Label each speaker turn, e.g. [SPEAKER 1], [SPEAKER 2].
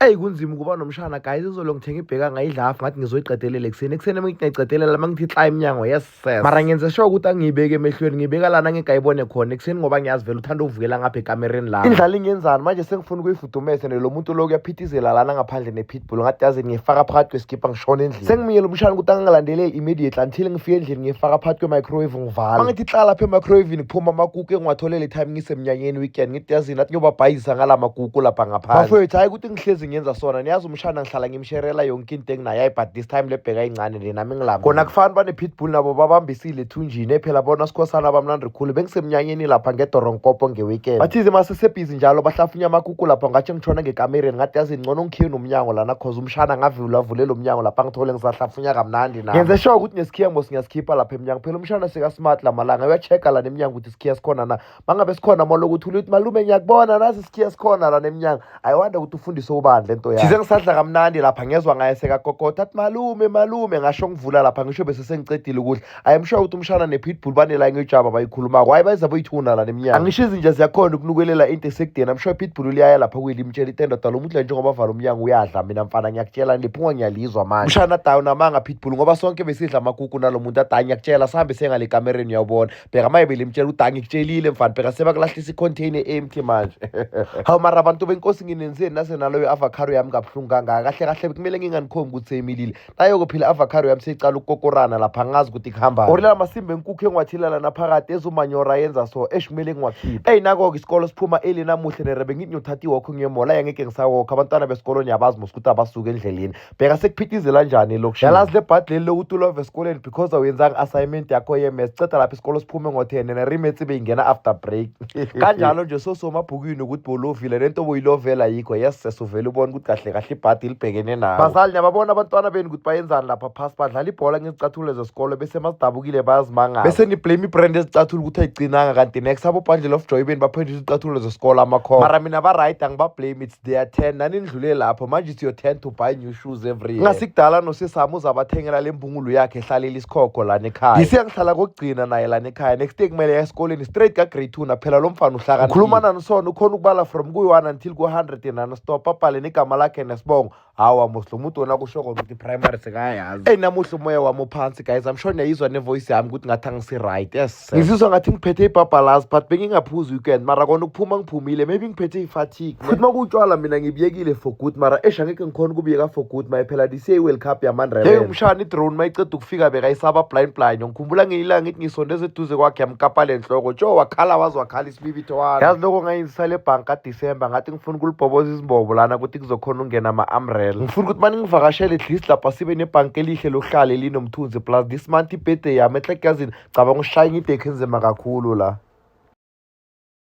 [SPEAKER 1] Eyi, kunzima ukuba nomshana, guys. Izolo ngithenga ibheka, ngayidla hafu, ngathi ngizoyiqedelela ekuseni. Ekuseni uma ngithi ngiyayiqedelela, uma ngithi hla emnyango, yes sis. Mara ngenze sure ukuthi angiyibeki emehlweni, ngiyibeka lana ngeke ayibone khona ekuseni, ngoba ngiyazi vele uthanda ukuvukela ngapha ekamereni lami. Indlala ingenzani manje? Sengifuna ukuyifudumeza ne lo muntu lo kuyaphithizela lana ngaphandle ne-pitbull. Ngathi yazi, ngiyifaka phakathi kweskipa, ngishona endlini. Sengimiyele umshana ukuthi angangilandeleli immediately until ngifike endlini, ngiyifaka phakathi kwe-microwave, ngivala. Uma ngithi hla lapha e-microwavini, kuphuma amakuku engiwatholele time ngisemnyanyeni weekend. Ngithi yazini, athi ngiyobabhayizisa ngala makuku lapha ngaphandle. Bafowethu, hhayi ukuthi ngihlezi ngenza sona, niyazi umshana ngihlala ngimsherela yonke into enginayo. Hayi, but this time le bheka incane le, nami ngilambile. Kona kufani bane-pitbull nabo babambisile ethunjini. Phela bona sikhosana bamnandi khulu. Bengisemnyanyeni lapha ngedoronkopo nge-weekend, bathize masesebhizi njalo bahlafunya amakuku lapha. Ngatsho ngitshona ngekamereni, ngathi yazi, ngcono ngikhiye nomnyango lana, cause umshana ngavula avule lo mnyango lapha, ngithole ngisahlafunya kamnandi. Nami ngenze sure ukuthi nesikhiya mos ngiyasikhipha lapha emnyango. Phela umshana seka-smart la malanga, uya-check-a lana emnyango ukuthi isikhiya sikhona na. Mangabe sikhona, molo ukuthi uthi, "Malume, ngiyakubona, nasi isikhiya sikhona lana emnyango." Ayiwanda ukuthi ufundise ubani lento yakhe. Size ngisadla kamnandi lapha, ngezwa ngaye sekakokotha, athi, "Malume, malume." Ngasho ngivula lapha, ngisho bese sengicedile ukudla. I'm sure ukuthi umshana ne-pitbull bane-language abo abayikhulumako. Hayi, bayiza boyithuna lana emnyango. Angisho izinja ziyakhona ukunukelela into esekudeni. I'm sure i-pitbull liyaya lapha kuyili, imtshela itendoda lo muntu la, njengoba avala umnyango uyadla. Mina mfana, ngiyakutshela, liphunga ngiyalizwa manje. Umshana dawu namanga pitbull, ngoba sonke besidla amakuku nalo muntu. Adayi, ngiyakutshela, sihambe sengale ekamereni, uyawubona. Bheka maye belimtshela ukuthi, "Angikutshelile mfana, bheka sebakulahlisa i-container empty manje." Hawu, mara abantu benkosi, nginenzeni nase naloyo avocado yami kabuhlungu kangaka? Kahle kahle kumele nginganikhombi ukuthi seyimilile nayo-ke. Phela avocado yami seyicala ukukokorana lapha, angazi ukuthi kuhambani. Or la masimba enkukhu engiwathila lana phakathi ezumanyora yenza so, eish, kumele ngiwakhiphe. Eyi, nako-ke isikolo siphuma early namuhle nerebe. Ngithi ngiyothatha i-walk ngiyemola, angeke ngisawokha. Abantwana besikolo niyabazi mos ukuthi abasuke endleleni. Bheka sekuphithizela njani elokishini. Yalazi le bhadi leli lokuthi ulove esikoleni because awuyenzanga assignment yakho ye-maths. Ceda lapho isikolo siphume ngo-10, ne-remaths beyingena after break kanjalo nje. Sosomabhukwini ukuthi bolovile lento boyilovela yikho. Yes, sesuvele ubone ukuthi kahle kahle ibhadi libhekene nawe. Bazali, niyababona abantwana benu ukuthi bayenzani lapha phasi? Badlala ibhola ngezicathulo zesikolo, bese mazidabukile bayazimangala, bese ni-blame i-brand ezicathulo ukuthi ayicinanga. Kanti next abo bundle of joy beni baphendula izicathulo zesikolo amakhona. Mara mina ba-right, angiba-blame, it's their turn. Nani nidlule lapho, manje it's your turn to buy new shoes every year. Ngasikudala nosesami uzabathengela le mbungulu yakhe ehlalela isikhokho lana ekhaya. Ngisiya ngihlala kokugcina naye lana ekhaya. Next day kumele ya esikoleni straight ka-grade 2 na. Phela lo mfana uhlakaniphile, ngikhuluma nani sona, ukhona ukubala from kuyi-1 until ku-100 non-stop, abhale negama lakhe nesibongo. Hawa mos, lo muntu wona kusho kona ukuthi primary sekayayazi. Eyi, namuhla umoya wami uphansi, guys. I'm sure niyayizwa ne-voice yami ukuthi ngathi angisi-right. Yes, ngizizwa ngathi ngiphethe ibhabhalazi, but bengingaphuzi weekend, mara kona ukuphuma ngiphumile. Maybe ngiphethe i-fatigue. Futhi uma kuwutshwala mina ngibuyekile for good, mara eish, angeke ngikhona ukubuyeka for good maye. Phela this year i-World Cup yamaNdebele. Hey, umshana i-drone mayiceda ukufika bekayisaba blind blind. Ngikhumbula ngeyilanga ngithi ngisondeze eduze kwakhe, yamkapa le nhloko, tsho wakhala, waze wakhala isibibithwana. Yazi lokho ngayenzisa le bhanka kaDisemba, ngathi ngifuna ukulibhoboza izimbobo lana ukuthi kuzokhona ukungena ama-umbrella. Ngifuna ukuthi mani ngivakashele at least lapha sibe nebhanki elihle lokuhlala elinomthunzi. Plus this month i-birthday yami enhle, yazini, cabanga ushaya idekhi enzima kakhulu la.